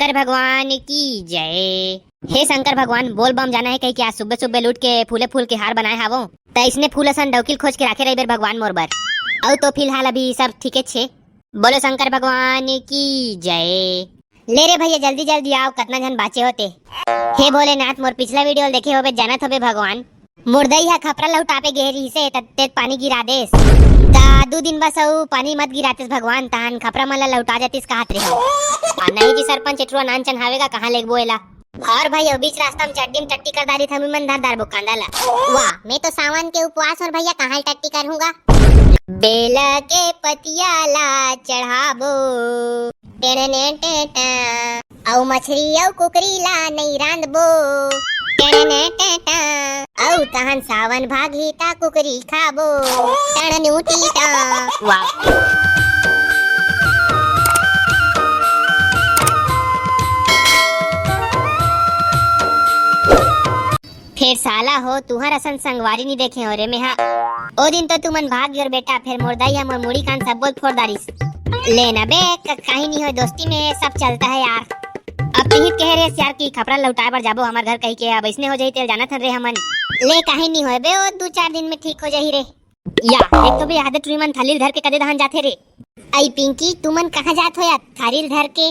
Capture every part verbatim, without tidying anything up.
शंकर भगवान की जय। हे शंकर भगवान, बोल बम जाना हे कहिके आज सुबह सुबह लूट के फूले फूल के हार बनाए हावो। त इसने फूल असन डौकिल खोज के राखे रहिबे भगवान मोर बर। अउ तो फिलहाल अभी सब ठीके छे। बोलो शंकर भगवान की जय। ले रे भैया, जल्दी जल्दी आव, कतना झन बाचे होते। हे भोलेनाथ, मोर पिछला वीडियो ल देखे होबे, जानत होबे भगवान, मोर दई ह खपरा लहुटाबे गे रिहिसे, त तेत पानी गिरा देस। त दू दिन बस अउ पानी मत गिरातेस भगवान, तहन खपरा मन ल लहुटा जातिस कहत रेहे। आ नहीं जी सरपंच, ए टुरा नानचन हावे गा, कहाँ लेगबो एला? अउ भैया, बीच रास्ता में चड्डी में टट्टी कर डारिस, हमी मन धर डारबो कांदा ला। वाह, मैं तो सावन के उपवास हों भैया, कहाँ टट्टी करहूँ गा? बेला के पतिया ला चढ़ाबो, टेढ़ने टेटा, अउ मछरी अउ कुकरी ला नइ रांधबो, टेढ़ने टेटा, अउ तहन सावन भागही ता कुकरी खाबो, टेढ़नू टीटा। वाह। फेर साला हो, तुहर असन संगवारी नी देखे हों रे मेहा। ओ दिन तो तुमन भाग गेव बेटा, फेर मोर दाई ह मोर मुड़ी कान सब बोल फोर डारिस। ले ना बे, क-, कहीं नी होय, दोस्ती में सब चलता है यार। अब तिही कहे रेहेस यार कि खपरा लहुटाए बर जाबो हमर घर कहिके, अब अइसने हो जाही तेला जानत हन रे हमन। ले कहीं नी होय बे, ओ दू चार दिन में ठीक हो जाही रे। या, एक तो बे आदत टुरी मन थाली ल धर के कदे दहन जाथे रे। अई पिंकी, तुमन कहाँ जात हो या थारी ल धर के?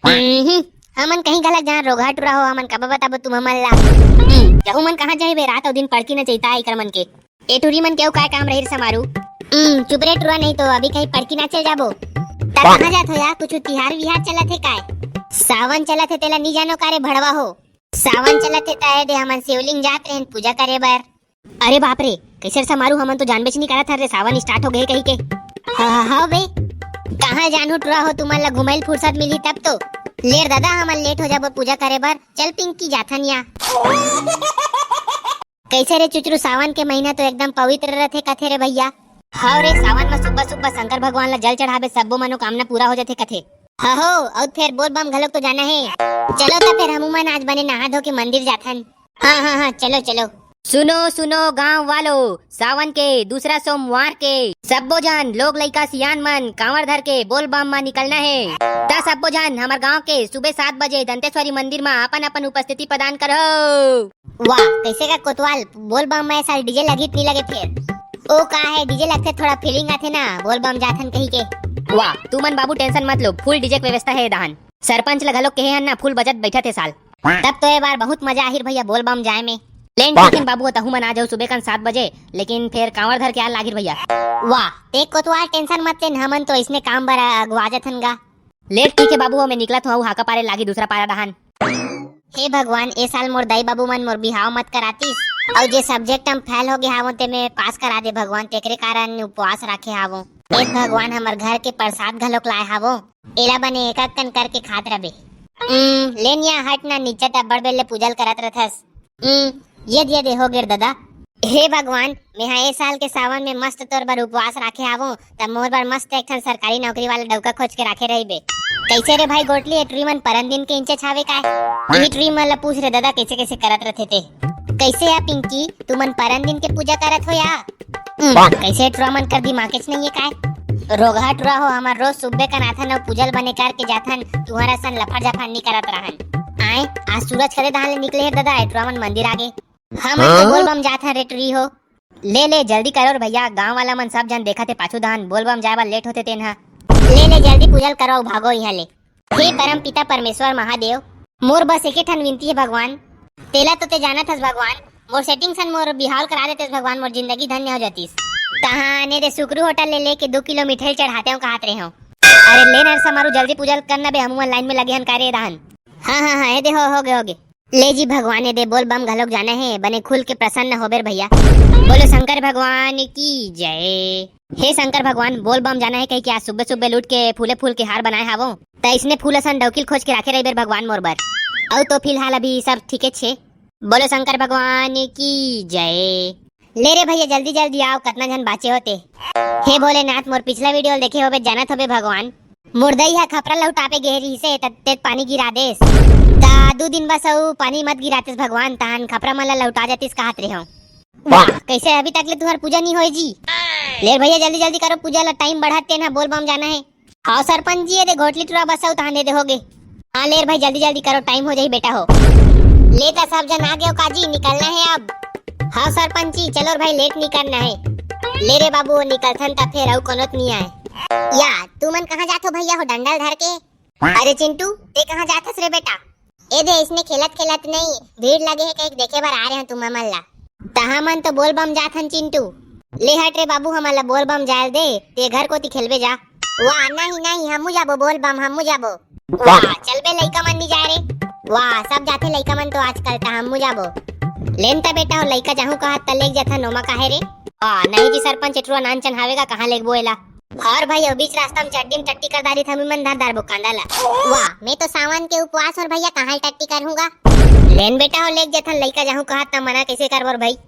हम्म, हमन कहीं घलक जान रोगहा टुरा हो, हमन कब बताबो तुम हमन ला। हम्म, यहू मन कहाँ जाही बे, रात अउ दिन पड़की न चैता है इकर मन के। ए टुरी मन के अउ काय काम रही रे समारू? हम्म, चुप रे टुरा, नहीं तो अभी कहीं पड़की ना चल जाबो। त कहाँ जात हो या? कुछ तिहार विहार चलत हे काय? सावन चलत हे तेला नी जानो का रे भड़वा हो? सावन चलत हे त ए दे हमन शिवलिंग जात रहेन पूजा करे बर। अरे बाप रे, कइसे रे समारू, हमन तो जानबेच नी करत हन रे, सावन start हो गे कहिके। हाँ, हाँ, हाँ बे, कहाँ जानहूँ टुरा हो, तुमन ला घुमइल फुरसत मिलही तब तो। ले रे दादा, हमन late हो जाबो पूजा करे बर, चल पिंकी जाथन या। कइसे रे चुचरू, सावन के महीना तो एकदम पवित्र रथे कथे रे भैया। हव रे, सावन म सुबह सुबह शंकर भगवान ला जल चढ़ाबे, सब्बो मनोकामना पूरा हो जाथे कथे। हहो, अउ फेर बोल बम घलोक तो जाना हे। चलो त फेर हमू मन आज बने नहा धो के मंदिर जाथन। हाँ, हाँ, हाँ, चलो, चलो। सुनो, सुनो गांव वालो, सावन के दूसरा सोमवार के सब्बो झन लोग लइका सियान मन कांवर धर के बोल बम म निकलना हे। त सब्बो झन हमर गांव के सुबह सात बजे दंतेश्वरी मंदिर म अपन अपन उपस्थिति प्रदान करहू। वाह, कइसे का कोतवाल, बोल बम म ए साल DJ लगिस नी लगे फेर? ओ का हे, DJ लगथे थोड़ा feeling आथे ना, बोल बम जाथन कहिके। वाह, तुमन बाबू tension मत लो, full DJ के व्यवस्था हे ए दहन। सरपंच ल घलोक केहे हन ना, full budget बइठत हे साल। तब तो ए बार बहुत मजा आही रे भैया बोल बम जाए में। लेन ठीक हे बाबू, तहू मन आ जाहू सुबह कन सात बजे, लेकिन फेर कांवर धर के आए ल लागही रे भैया। वाह, ते कोतवाल tension मत लेन, हमन तो अइसने काम बर अगुवा जाथन गा। ले ठीक हे बाबू, मैं निकलत हूँ, हाका पारे लागही दूसरा पारा दहन। हे भगवान, ए साल मोर दाई बाबू मन मोर बिहाव मत करातिस, अउ जे subject म fail हो गे हावों ते में pass करा दे भगवान, तेकरे कारण उपवास राखे हावों। हे भगवान, हमर घर के प्रसाद घलोक लाए हावों, एला बने एक एक कन करके खात रबे। हम्म, ले निया हट ना, नीचे त अब्बड़ बेर ले पूजा ल करत रथस। हम्म, ये दे, ये दे, हो गे रे ददा। हे भगवान, मेहा ए साल के सावन में मस्त तोर बर उपवास राखे हावों, त मोर बर मस्त एक ठन सरकारी नौकरी वाला डउका खोज के राखे रहिबे। कइसे रे भाई गोटली, ए टुरी मन परन दिन के इंचे छावे काय? इही टुरी मन ल पूछ रे ददा, कइसे कइसे करत रथे ते। कइसे या पिंकी, तुमन परन दिन के पूजा करत हो या? हम्म, कइसे टुरा मन कर दिमागेच नइये काय? रोगहा टुरा हो, हमर रोज सुबह कन आथन अउ पूजा ल बने करके जाथन, तुहर असन लफड़ झफड़ नी करत रहन। आए, आज सूरज कदे दहान ले निकले हे ददा, ए टुरा मन मंदिर आगे। हमन तो हाँ? बोल बम जात हन रे टुरी हो। ले ले जल्दी करो रे भैया, गांव वाला मन सब झन देखत हे पाछू दहान, बोल बम जाए बर late होथे तेन ह। ले ले जल्दी पूजा ल करो, भागो इहां ले। हे परम पिता परमेश्वर महादेव, मोर बस एके ठन विनती हे भगवान, तेला तो ते जानत हस भगवान, मोर setting सन मोर बिहाव ल करा देतेस भगवान, मोर जिंदगी धन्य हो जातिस। तहां ने दे सुकरू होटल ले लेके दू किलो मिठाई चढ़ाते हूं कहत रहे हूं। अरे ले ना रे समारू, जल्दी पूजा ल करना बे, हमू मन line में लगे हन का रे दहान। हाँ, हाँ, हाँ, ए दे हो, हो गे, हो गे। ले जी भगवान, ए दे बोल बम घलोक जाना हे, बने खुल के प्रसन्न होबे रे भैया। बोलो शंकर भगवान की जय। हे शंकर भगवान, बोल बम जाना हे कहिके आज सुबह सुबह लूट के फूले फूल के हार बनाए हावों, त इसने फूल असन डौकिल खोज के राखे रहिबे रे भगवान मोर बर। अउ तो फिलहाल अभी सब ठीके छे। बोलो शंकर भगवान की जय। ले रे भैया, जल्दी जल्दी आव, कतना झन बाचे होते। हे भोलेनाथ, मोर पिछला वीडियो ल देखे होबे, जानत होबे भगवान, मोर दई ह खपरा लहुटाबे गे रिहिसे, त तेत पानी गिरा देस। त दू दिन बस अउ पानी मत गिरातेस भगवान, तहान खपरा मन ल लहुटा जातिस कहत रेहेंव। वाह, कइसे अभी तक ले तुहर पूजा नी होय जी? ले भैया, जल्दी जल्दी करो पूजा ल, time बढ़त तेन ह, बोल बम जाना हे। हाव सरपंच जी, ए दे घोटली टुरा बस अउ तहान दे दे होगे। हाँ, ले रे भाई, जल्दी जल्दी करो, टाइम हो जाही बेटा हो। ले त सब झन आ गए हो काजी, निकलना है अब। हाँ सरपंची, चलो रे भाई, लेट नहीं करना है। ले रे बाबू, निकलथन त फेर अउ कोनो नहीं आए। या, तुमन कहाँ जात हो भैया हो डंडा ल धर के? अरे चिंटू, ते कहाँ जात हस रे बेटा? ए दे, इसने खेलत खेलत नहीं, भीड़ लगे है कहीं देखे बर आ रहे हैं तुम मन ला। त हमन तो बोल बम जात हन चिंटू। ले हट रे बाबू, हमन ला बोल बम जायल दे, ते घर कोती खेलबे जा। वाह, नहीं नहीं, हमू जाबो बोल बम, हमू जाबो। वाह, चल बे लइका मन नहीं जाए रे। वाह, सब जाथे लइका मन तो आजकल, त हमू जाबो। लेन त बेटा हो, लइका जाहू कहत त लेग जाथन, ओमा काहे रे? वाह, नहीं जी सरपंच, एटरुआ नान चन हावेगा, कहाँ लेगबो एला? और भाई, अउ बीच रास्ता में चड्डी में टट्टी कर डारी थमी मन धर डारबो कांदा ला। वाह, मैं तो सावन के उपवास और भैया कहाँ टट्टी करूँगा? लेन बेटा हो, लेग जथन लइका जाहूँ कहत त मना कैसे करबो रे भाई?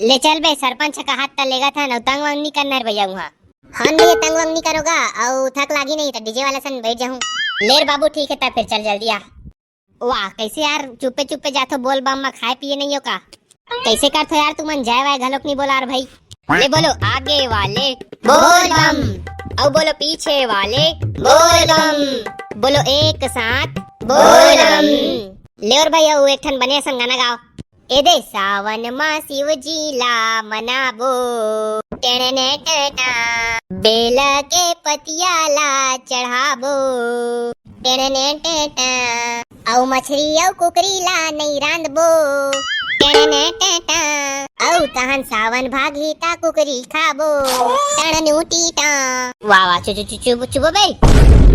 ले चल बे, सरपंच कहत त लेगा था न, तंग वंग नहीं करना रे भैया उहाँ। हाँ भैया, तंग वंग नहीं करोगा, अउ थक लागी नहीं त डीजे वाला सन बैठ जाहूँ। ले रे बाबू, ठीक है त फिर चल जल्दी आ। वाह, कैसे यार चुप्पे चुप्पे जाथो बोल बम में, खाए पिए नहीं हो का? कैसे करथो यार तुमन, जाए वाए घलोक नहीं बोला रे भाई। ले बोलो आगे वाले बोल बम, अउ बोलो पीछे वाले बोल बम, बोलो एक साथ बोल बम। ले और भाई, अउ एक ठन बने असन गाना गाओ। ए दे सावन मा शिव जी ला मनाबो, टेने टेटा, बेला के पतिया ला चढ़ाबो, टेने टेटा, अउ मछरी अउ कुकरी ला नहीं रांधबो, टेने टेटा, अउ तहन सावन भागी ता कुकरी खाबो, टेने टीटा। वाह वाह, चु चु चु चु चुबो बे।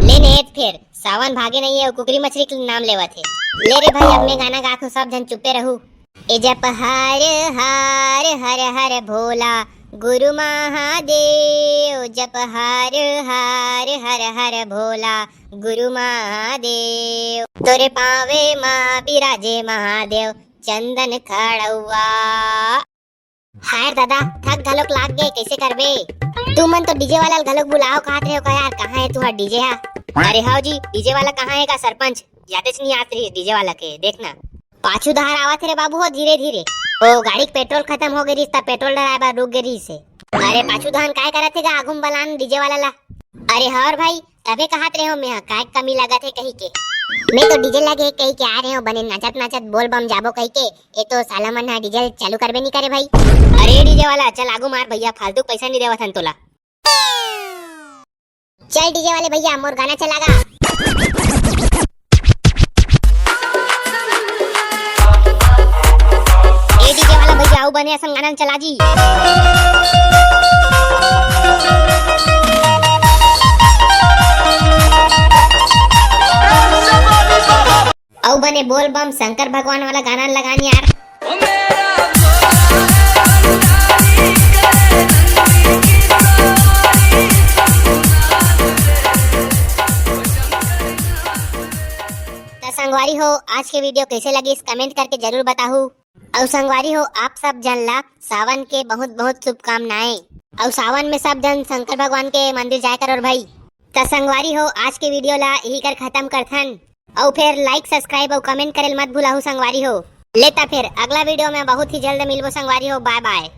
ले ने फेर सावन भागे नहीं है, कुकरी मछरी के नाम लेवत है। ले रे भाई, अब मैं गाना गात हूँ, सब झन चुप्पे रहू। ए जप हर हर हर हर भोला गुरु महादेव, जप हर हर हर हर भोला गुरु महादेव, तोरे पावे मा बिराजे महादेव चंदन खड़ौआ। हाय दादा, थक घलोक लाग गे, कैसे करबे? तुमन तो डीजे वाला ल घलोक बुलाओ कहत रहे हो का यार, कहाँ है तुहार डीजे हा? अरे हाव जी, डीजे वाला कहाँ है का सरपंच? यादेच नहीं आत रही डीजे वाला के, देखना। पाछू धार आवत रे बाबू हो, धीरे धीरे। ओ गाड़ी के पेट्रोल खत्म हो गई रहिस, त पेट्रोल डराए बर रुक गई रहिस हे। अरे पाछू धान काय करत हे गा, आगू म बलान डीजे वाला ला। अरे हर भाई, तभे कहत रहे हो मैं, काय कमी लगत हे कही के। मैं तो डीजे लगे कही के आ रहे हो, बने नाचत नाचत बोल बम जाबो कही के। ए तो साला मन हा डीजे चालू करबे नहीं करे भाई। अरे डीजे वाला, चल आगू मार भैया, फालतू पैसा नहीं देवत हन तोला। चल डीजे वाले भैया, मोर गाना चला गा। ए डीजे वाला भैया, अउ बने असन गाना चला जी। अउ बने बोल बम शंकर भगवान वाला गाना लगान यार। त संगवारी हो, आज के वीडियो कैसे लगिस, कमेंट करके जरूर बताहू। अउ संगवारी हो, आप सब जन ला सावन के बहुत बहुत शुभकामनाएं। अउ सावन में सब जन शंकर भगवान के मंदिर जाए करो भाई। त संगवारी हो, आज के वीडियो ला यही कर खत्म करथन। अउ फेर like, subscribe अउ comment करेल मत भुलाहू संगवारी हो। ले त फेर अगला वीडियो में बहुत ही जल्द मिलबो संगवारी हो। बाय बाय।